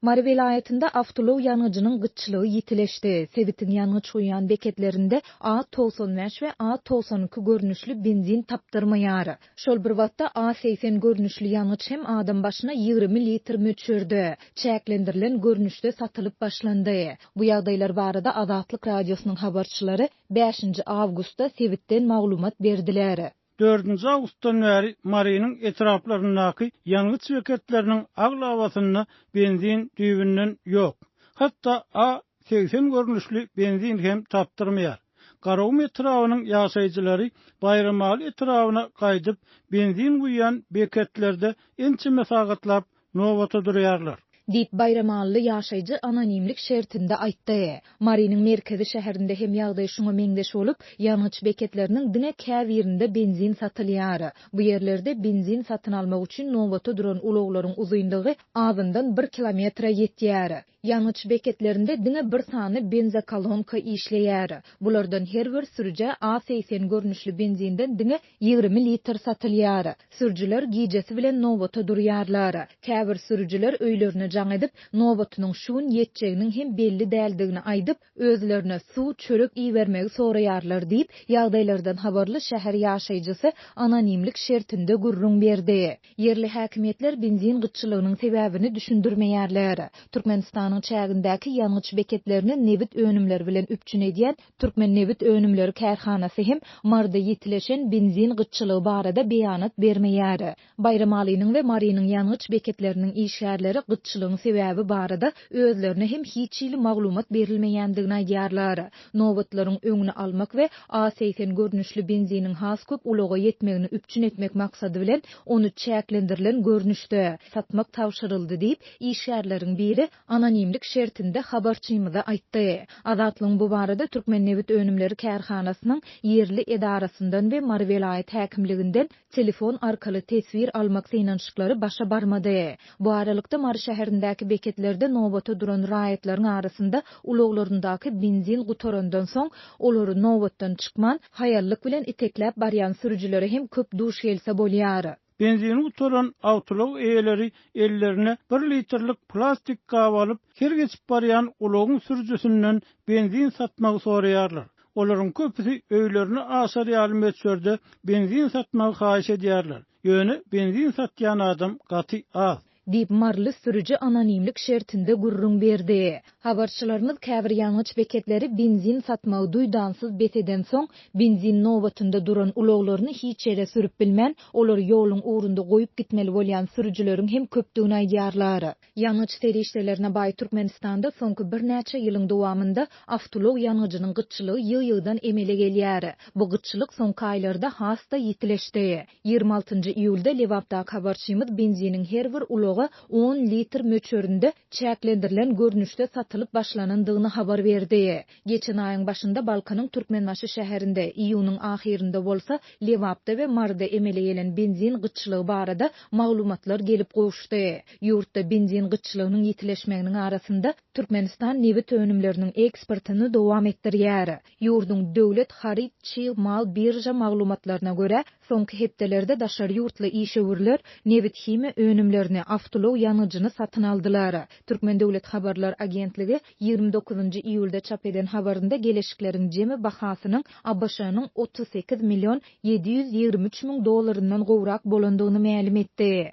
Mary welaýatynda awtoulag ýangyjynyň gytçylygy ýitileşdi. Sebitiň ýangyç guýýan beketlerinde A 95 we A 92 görnüşli benzin tapdyrmaýar. Şol bir wagtda A 80 görnüşli ýangyç hem adam başyna 20 litr möçberde, çäklendirilen görnüşde satylyp başlandy. Bu ýagdaýlar barada Azatlyk Radiosynyň habarçylary bäşinji awgustda sebitden maglumat berdiler. Dördünji awgustdan bäri Marynyň etraplaryndaky ýangyç beketleriniň aglabasynda benzin düýbünden ýok. Hatda A 80 görnüşli benzin hem tapdyrmaýar. Garagum etrabynyň ýaşaýjylary Baýramaly etrabyna gaýdyp, benzin guýýan beketlerde ençeme sagatlap nobata durýarlar. Diýip, baýramalyly ýaşaýjy anonimlik şertinde aýtdy. Marynyň merkezi şäherinde hem ýagdaý şuňa meňzeş bolup, ýangyç beketleriniň diňe käbirinde benzin satylýar. Bu ýerlerde benzin satyn almak üçin nobata duran ulaglaryň uzynlygy azyndan bir kilometre ýetýär. Ýangyç beketlerinde diňe bir sany benzokolonka işleýär. Bulardan her bir sürüjä A 80 görnüşli benzinden diňe 20 litr satylýar. Sürüjiler gijesi bilen nobata durýarlar. Käbir sürüjiler öýlerine jaň edip, nobatynyň şu gün ýetjeginiň hem belli däldigini aýdyp, özlerine suw, çörek ibermegi soraýarlar diýip, ýagdaýlardan habarly şäher ýaşaýjysy anonimlik şertinde gürrüň berdi. Ýerli häkimiýetler benzin gytçylygynyň sebäbini düşündirmeýärler. Türkmenistanyň çägindäki ýangyç beketlerini nebit önümleri bilen üpjün edýän Türkmennebitönümleri kärhanasy hem Maryda ýitileşen benzin gytçylygy barada beýanat bermeýär. Baýramalynyň we Marynyň ýangyç beketleriniň işgärleri gytçylygyň sebäbi barada özlerine hem hiç hili maglumat berilmeýändigini aýdýarlar. Nobatlaryň öňüni almak we A 80 görnüşli benziniň has köp ulaga ýetmegini üpjün etmek maksady bilen, ony çäklendirilen görnüşde satmak tabşyryldy diýip, işgärleriň biri anonimlik şertinde habarçymyza aýtdy. Azatlygyň bu barada Türkmennebitönümleri kärhanasynyň ýerli edarasyndan we Mary welaýat häkimliginden telefon arkaly teswir almak synanyşyklary başa barmady. Bu aralykda, Mary şäherindäki beketlerde nobata duran raýatlaryň arasynda ulaglaryndaky benzin gutarandan soň, olary nobatdan çykman, haýallyk bilen itekläp barýan sürüjilere hem köp duş gelse bolýar. Benzini gutaran awtoulag eýeleri ellerine bir litrlik plastik gap alyp, her geçip barýan ulagyň sürüjisinden benzin satmagy soraýarlar. Olaryň köpüsi öýlerine aşar ýaly möçberde benzin satmagy haýyş edýärler. Ýöne benzin satýan adam gaty az. Diýip, maryly sürüji anonimlik şertinde gürrüň berdi. Habarçylarymyz käbir ýangyç beketleri benzin satmagy duýdansyz bes edensoň, benzin nobatynda duran ulaglaryny hiç ýere sürüp bilmän, olary ýoluň ugrunda goýup gitmeli bolýan sürüjileriň hem köpdügini aýdýarlar. Ýangyç serişdelerine baý Türkmenistanda soňky birnäçe ýylyň dowamynda awtoulag ýangyjynyň gytçylygy ýygy-ýygydan emele gelýär. Bu gytçylyk soňky aýlarda has-da ýitileşdi. 26 njy iýulda Lebapdaky habarçymyz benziniň her bir ulaga on litr möçberinde çäklendirilen görnüşde satylyp başlanandygyny habar berdi. Geçen aýyň başynda Balkanyň Türkmenbaşy şäherinde, iýunyň ahyrynda bolsa Lebapda we Maryda emele gelen benzin gytçylygy barada maglumatlar gelip gowuşdy. Ýurtda benzin gytçylygynyň ýitileşmeginiň arasynda, Türkmenistan nebit önümleriniň eksportyny dowam etdirýär. Ýurduň döwlet haryt çig mal birža maglumatlaryna görä, soňky hepdelerde daşary ýurtly işewürler nebit-himiýa önümlerini, awtoulag ýangyjyny satyn aldylar. Türkmen döwlet habarlar agentligi 29 iýulda çap eden habarynda geleşikleriň jemi bahasynyň ABŞ-nyň 38 million 723 müň dollaryndan gowrak bolandygyny mälim etdi.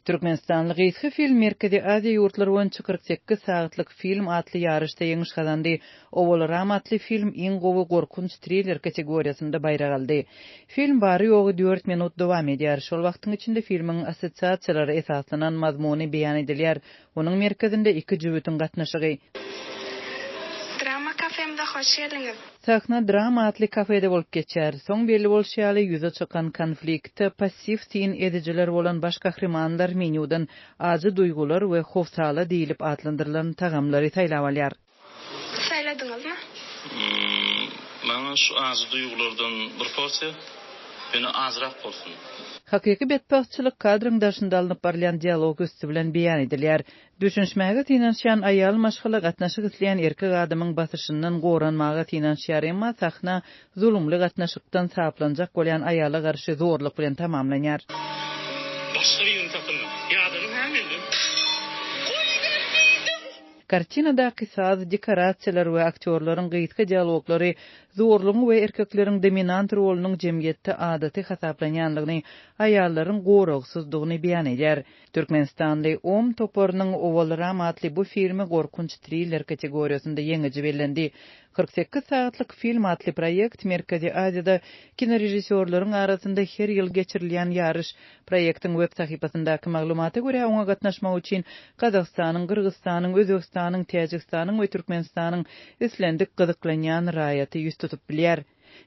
Türkmenistanly gysga film Merkezi Aziýa ýurtlary boýunça 48 sagatlyk film atly ýaryşda ýeňiş gazandy. Owalram atly film iň gowy gorkunç triller kategoriýasynda baýrak aldy. Film bary-ýogy dört minut dowam edýär. Şol wagtyň içinde filmiň assosiasiýalara esaslanan mazmuny beýan edilýär. Onuň merkezinde iki jübütiň gatnaşygy. Drama kafemize hoş geldiňiz! Sahna Drama atly kafede bolup geçýär. Soň belli bolşy ýaly, ýüze çykan konfliktde passiw syn edijiler bolan baş gahrymanlar menýudan Ajy duýgular we Howsala diýlip atlandyrylan tagamlary saýlap alýar. Saýladyňyzmy? Maňa şu ajy duýgulardan bir porsiýa, ýöne azrak bolsun. Hakyky betbagtçylyk kadryň daşynda alnyp barylýan dialog üsti bilen beýan edilýär. Düşünişmäge synanyşýan aýal maşgala gatnaşyk isleýän erkek adamyň basyşyndan goranmaga synanyşýar, emma sahna zulumly gatnaşykdan saplanjak bolýan aýala garşy zorluk bilen tamamlanýar. Başga birini tapyndym. Ýadadyň hä? menden. Goýber diýdim! Kartinadaky saz, dekorasiýalar we aktýorlaryň gysga dialoglary zorlugyň we erkekleriň dominant rolunyň jemgyýetde adaty hasaplanýanlygyny, aýallaryň goragsyzdygyny beýan edýär. Türkmenistanly Om toparynyň Owalram atly bu filmi gorkunç triller kategoriýasynda ýeňiji bellendi. 48 sagatlyk film atly proýekt Merkezi Aziýada kinorežissýorlaryň arasynda her ýyl geçirilýän ýaryş. Proýektiň web sahypasyndaky maglumata görä, oňa gatnaşmak üçin Gazagystanyň, Gyrgyzystanyň, Özbegistanyň, Täjigistanyň we Türkmenistanyň islendik gyzyklanýan raýaty ýüz tutup bilýär.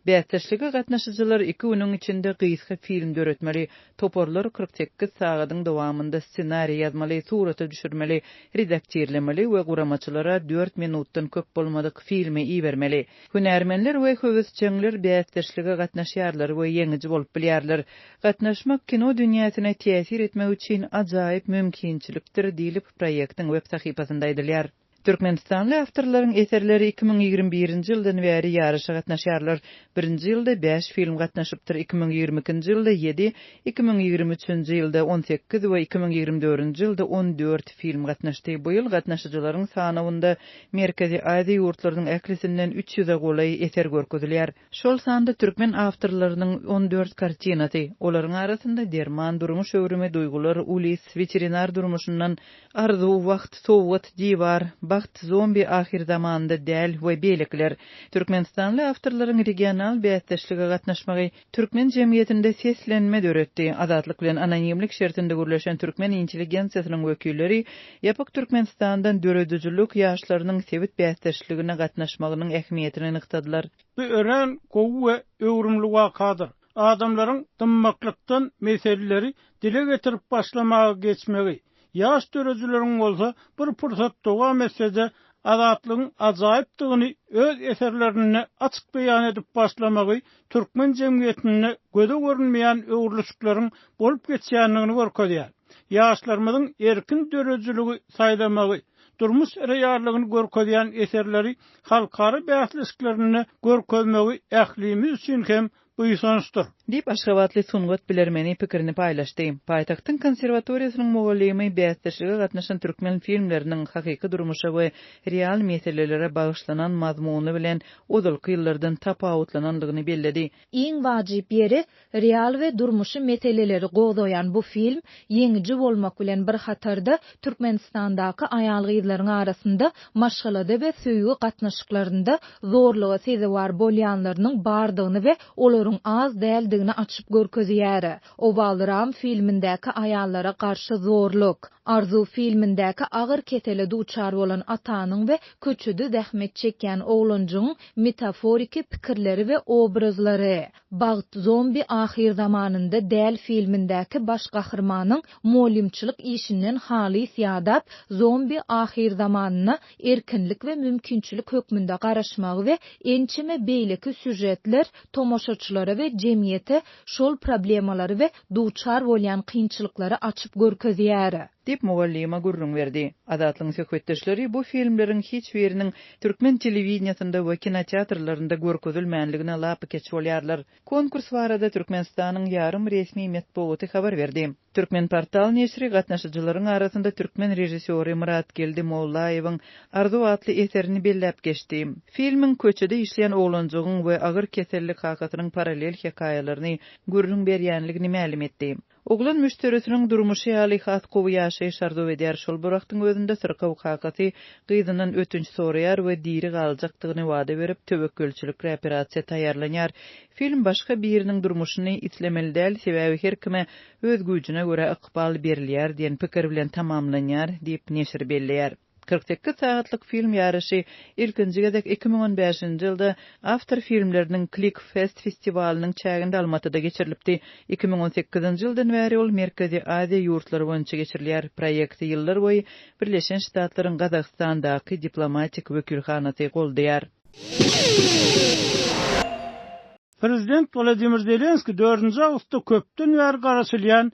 Bäsdeşlige gatnaşyjylar iki günüň içinde gysga film döretmeli. Toparlar 48 sagadyň dowamynda ssenariý ýazmaly, surata düşürmeli, redaktirlemeli we guramaçylara dört minutdan köp bolmadyk filmi ibermeli. Hünärmenler we höwesjeňler bäsdeşlige gatnaşýarlar we ýeňiji bolup bilýärler. Gatnaşmak kino dünýäsine täsir etmek üçin ajaýyp mümkinçilikdir diýlip, proýektiň web sahypasynda aýdylýar. Türkmenistanly awtorlaryň eserleri 2021-nji ýyldan bäri ýaryşa gatnaşýarlar. Birinji ýylda bäş film gatnaşypdyr, 2022-nji ýylda ýedi, 2023-nji ýylda 18 we 2024-nji ýylda 14 film gatnaşdy. Bu ýyl gatnaşyjylaryň sanawynda Merkezi Aziýa ýurtlarynyň ählisinden üç ýüze golaý eser görkezilýär. Şol sanda türkmen awtorlarynyň 14 kartinasy. Olaryň arasynda Derman, Durmuş öwrümi, Duýgular, Uliss, Weterinar durmuşyndan Arzuw, Wagt, Sowgat, Diwar, Bagt, Zombi ahyrzamanda däl we beýlekiler. Türkmenistanly awtorlaryň regional bäsdeşlige gatnaşmagy türkmen jemgyýetinde seslenme döretdi. Azatlyk bilen anonimlik şertinde gürleşen türkmen intelligensiýasynyň wekilleri ýapyk Türkmenistandan döredijilik ýaşlarynyň sebit bäsdeşligine gatnaşmagynyň ähmiýetini nygtadylar. Bu örän gowy we öwrümli wakadyr. Adamlaryň dymmaklykdan meseleleri dile getirip başlamaga geçmegi, ýaş döredijileriň bolsa bir pursat dowam etse-de azatlygyň ajaýypdygyny öz eserlerinde açyk beýan edip başlamagy türkmen jemgyýetinde göze görünmeýän öwrülişikleriň bolup geçýändigini görkezýär. Ýaşlarymyzyň erkin döredijiligi saýlamagy, durmuş reallygyny görkezýän eserleri halkara bäsleşiklerinde görkezmegi ählimiz üçin hem buýsançdyr. Diýip, aşgabatly sungat bilermeni pikirini paýlaşdy. Paýtagtyň konserwatoriýasynyň mugallymy bäsleşige gatnaşan türkmen filmleriniň hakyky durmuşa we real meselelere bagyşlanan mazmuny bilen ozalky ýyllardan tapawutlanandygyny belledi. Iň wajyp ýeri, real we durmuşy meseleleri gozgaýan bu film ýeňiji bolmak bilen bir hatarda, Türkmenistandaky aýal-gyzlaryň arasynda maşgalada we söýgi gatnaşyklarynda zorluga sezewar bolýanlarynyň bardygyny we olaryň az däldigini açyp görkezýär. Owal Ram filmindäki aýallara garşy zorluk, Arzuw filmindäki agyr kesele duçar bolan atanyň we köçede zähmet çekýän oglanjygyň metaforiki pikirleri we obrazlary, Bagt zombi ahyrzamanynda däl filmindäki baş gahrymanyň mugallymçylyk işinden halys ýadap, zombi ahyrzamanyna erkinlik we mümkinçilik hökmünde garaşmagy we ençeme beýleki sýužetler tomaşaçylara we jemgyýete şol problemalary we duçar bolýan kynçylyklary açyp görkezýär. Diýip, mugallyma gürrüň berdi. Azatlygyň söhbetdeşleri bu filmleriň hiç biriniň türkmen telewideniýesinde we kinoteatrlarynda görkezilmänligine lapykeç bolýarlar. Konkurs barada Türkmenistanyň ýarym resmi metbugaty habar berdi. Türkmenportal neşiri gatnaşyjylaryň arasynda türkmen režissýory Myratgeldi Mollaýewiň Arzuw atly eserini belläp geçdi. Filmiň köçede işleýän oglanjygyň we agyr keselli kakasynyň parallel hekaýalaryny gürrüň berýänligini mälim etdi. Oglan müşderisiniň durmuşy ýaly has gowy ýaşaýyş arzuw edýär, şol bir wagtyň özünde syrkaw kakasy gyzyndan ötünç soraýar we diri galjakdygyny wada berip, töwekgelçilikli operasiýa taýýarlanýar. Film başga biriniň durmuşyny islemeli däl, sebäbi her kime öz güýjüne görä ykbal berilýär diýen pikir bilen tamamlanýar, diýip, neşir belleýär. 48 sagatlyk film ýaryşy ilkinji gezek 2015-nji ýylda awtor filmleriniň Click Fest festiwalynyň çäginde Almatyda geçirilipdi. 2018-nji ýyldan bäri ol Merkezi Aziýa ýurtlary boýunça geçirilýär. Proýekti ýyllar boýy Birleşen Ştatlaryň Gazagystandaky diplomatik wekilhanasy goldaýar. Prezident Wladimir Zelenskiý dördünji awgustda köpden bäri garaşylýan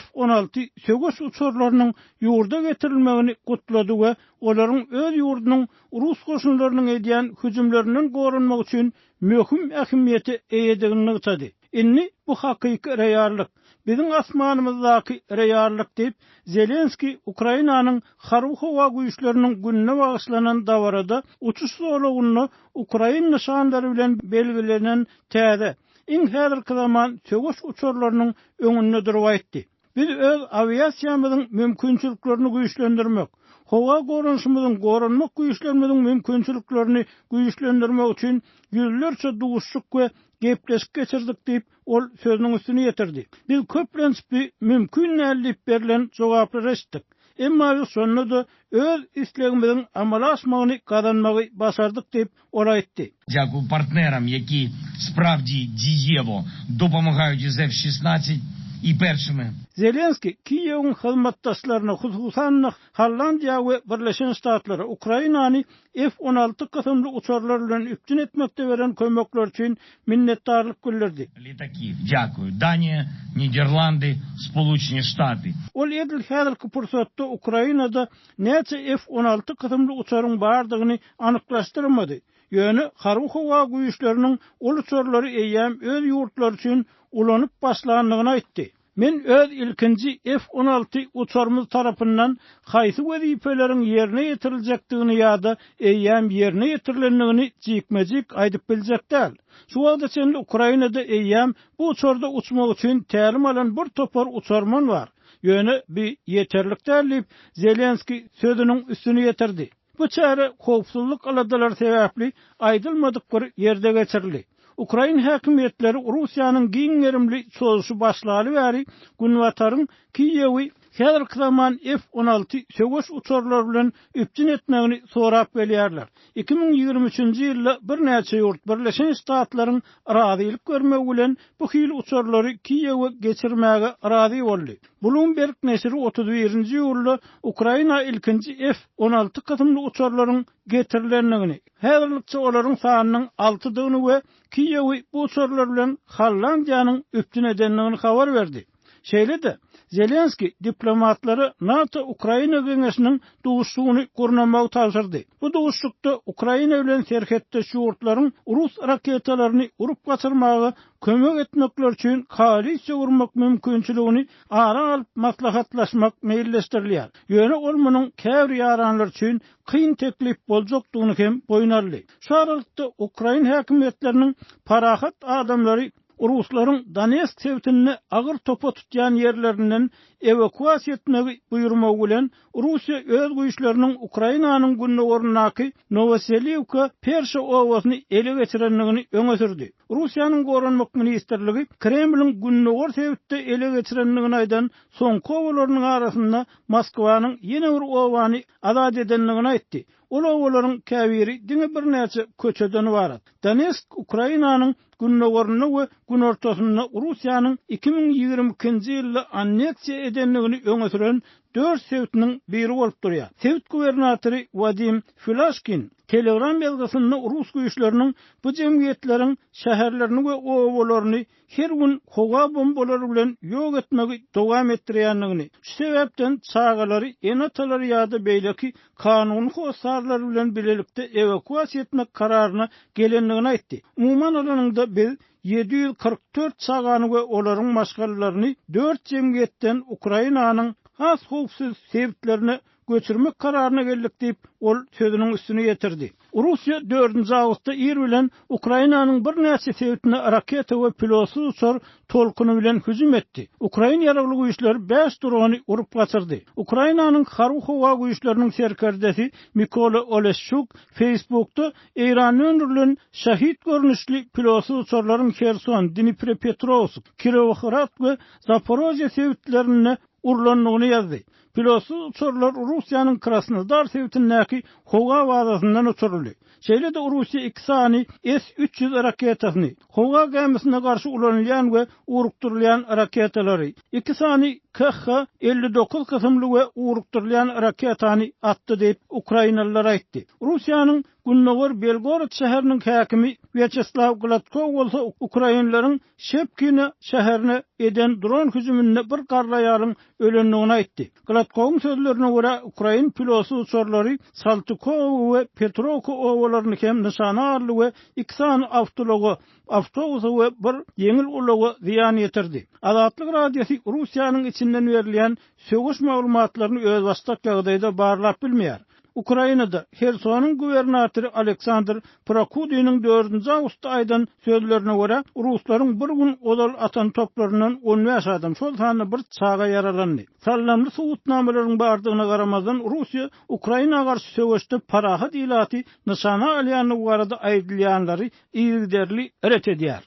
F 16 söweş uçarlarynyň ýurda getirilmegini gutlady we olaryň öz ýurdunyň rus goşunlarynyň edýän hüjümlerinden goranmak üçin möhüm ähmiýete eýedigini nygtady. Indi bu hakyky reallyk. biziň asmanymyzdaky reallyk diýip, Zelenskiý Ukrainanyň Harby-howa güýçleriniň gününe bagyşlanan dabarada uçuş zolagynda ukrain nyşanlary bilen belgilenen täze, iň häzirki zaman söweş uçarlarynyň öňünde durup aýtdy. Biz öz awiasiýamyzyň mümkinçiliklerini güýçlendirmek, howa goranyşymyzyň goranmak güýçlerimiziň mümkinçiliklerini güýçlendirmek üçin ýüzlerçe duşuşyk we gepleşik geçirdik diýip, ol sözüniň üstüni ýetirdi. Biz köplenç bu mümkin däl diýip berlen jogaplary eşitdik. Emma biz şonda-da öz islegimiziň amala aşmagyny gazanmagy başardyk diýip, ol aýtdy. Дякую partneram, які справді дієво допомагають із F-şeşnadsat і першими. Zelenskiý Kiýewiň hyzmatdaşlaryna, hususan-da, Hollandiýa we Birleşen Ştatlara Ukrainany F 16 kysymly uçarlar bilen üpjün etmekde beren kömekleri üçin minnetdarlyk bildirdi. Litakiw, Дякую, Daniýa, Niderlandy, Spoluçni Ştaty. Ol edil häzirki pursatda Ukrainada näçe F 16 kysymly uçaryň bardygyny anyklaşdyrmady, ýöne harby-howa güýçleriniň ol uçarlary eýýäm öz ýurtlary üçin ulanyp başlandygyny aýtdy. Men öz ilkinji F 16 uçarymyz tarapyndan haýsy wezipeleriň ýerine ýetiriljekdigini ýa-da eýýäm ýerine ýetirilendigini jikme-jik aýdyp biljek däl. Şu wagta çenli Ukrainada eýýäm bu uçarda uçmak üçin tälim alan bir topar uçarman bar. Ýöne bi ýeterlik däl diýip, Zelenskiý sözüniň üstüni ýetirdi. Bu çäre howpsuzlyk aladalary sebäpli aýdylmadyk bir ýerde geçirildi. Ukrain häkimiýetleri Russiýanyň giň gerimli çozuşy başlaly bäri Günbataryň Kiýewi häzirki zaman F 16 söweş uçarlary bilen üpjün etmegini sorap gelýärler. 2023-nji ýylda birnäçe ýurt Birleşen Ştatlaryň razylyk bermegi bilen bu hili uçarlary Kiýewe geçirmäge razy boldy. Bloomberg neşiri 31-nji iýulda Ukraina ilkinji F 16 kysymly uçarlaryň getirilendigini, häzirlikçe olaryň sanynyň altydygyny we Kiýewi bu uçarlar bilen Hollandiýanyň üpjün edendigini habar berdi. Şeýle-de, Zelenskiý diplomatlara NATO-Ukraina geňeşiniň duşuşygyny gurnamagy tabşyrdy. Bu duşuşykda Ukraina bilen serhetdeş ýurtlaryň rus raketalaryny urup gaçyrmaga kömek etmekleri üçin koalisiýa gurmak mümkinçiligini ara alyp maslahatlaşmak meýilleşdirilýär. Ýöne ol munuň käbir ýaranlar üçin kyn teklip boljakdygyny hem boýun aldy. Şu aralykda, ukrain häkimiýetleriniň parahat adamlary ruslaryň Donetsk sebitinde agyr topa tutýan ýerlerinden ewakuasiýa etmegi buýurmagy bilen, Russiýa öz güýçleriniň Ukrainanyň gündogaryndaky Nowoseliwka Perşa obasyny ele geçirendigini öňe sürdi. Russiýanyň Goranmak ministrligi Kremliň gündogar sebitde ele geçirendigini aýdan soňky obalarynyň arasynda Moskwanyň ýene bir obany azat edendigini aýtdy. Ol obalaryň käbiri diňe birnäçe köçeden ybarat. Donetsk Ukrainanyň gündogarynda we günortasynda Russiýanyň 2022-nji ýylda anneksiýa edendigini öňe süren dört sebitiniň biri bolup durýar. Sebit gubernatory Wadim Filaşkin Telegram ýazgysynda rus güýçleriniň bu jemgyýetleriň şäherlerini we obalaryny her gün howa bombalary bilen ýok etmegi dowam etdirýändigini, şu sebäpden çagalary ene-atalary ýa-da beýleki kanuny hossarlary bilen bilelikde ewakuasiýa etmek kararyna gelendigini aýtdy. Umuman alanyňda, biz 744 çagany we olaryň maşgalalaryny dört jemgyýetden Ukrainanyň has howpsuz sebitlerine göçürmek kararyna geldik diýip, ol sözüniň üstüni ýetirdi. Russiýa dördünji awgustda ir bilen Ukrainanyň birnäçe sebitine raketa we pilotsyz uçar tolkuny bilen hüjüm etdi. Ukrain ýaragly güýçleri bäş drony urup gaçyrdy. Ukrainanyň Harby-howa güýçleriniň serkerdesi Mikola Oleşçuk Facebookda Eýranda öndürilen Şahid görnüşli pilotsyz uçarlaryň Herson, Dniprepetrowsk, Kirowohrad we Zaporožýe sebitlerinde urlandygyny ýazdy. Pilotsyz uçarlar Russiýanyň Krasnodar sebitindäki howa bazasyndan uçuryldy. Şeýle-de Russiýa iki sany S 300 raketasyny, howa gämisine garşy ulanylýan we ugrukdyrylýan raketalary, iki sany KH 59 kysymly we ugrukdyrylýan raketany atdy diýip, ukrainalylar aýtdy. Russiýanyň Gündogar Belgorod şäheriniň häkimi Wýaçeslaw Gladkow bolsa ukrainleriň Şepkino şäherine eden dron hüjüminde bir garry aýalyň ölendigini aýtdy. Gladkowyň sözlerine görä, ukrain pilotsyz uçarlary Saltykowo we Petrowka obalaryny hem nyşana aldy we iki sany awtoulaga, awtobusa we bir ýeňil ulaga zyýan ýetirdi. Azatlyk Radiosy Russiýanyň içinden berilýän söweş maglumatlaryny özbaşdak ýagdaýda barlap bilmeýär. Ukrainada Hersonyň gubernatory Aleksandr Prokudiniň dördünji awgustda aýdan sözlerine görä, ruslaryň bir gün ozal atan toplaryndan on bäş adam, şol sanda bir çaga ýaralandy. Sallanly subutnamalaryň bardygyna garamazdan, Russiýa Ukraina garşy söweşde parahat ilaty nyşana alýandygy barada aýdylýanlary yzygiderli ret edýär.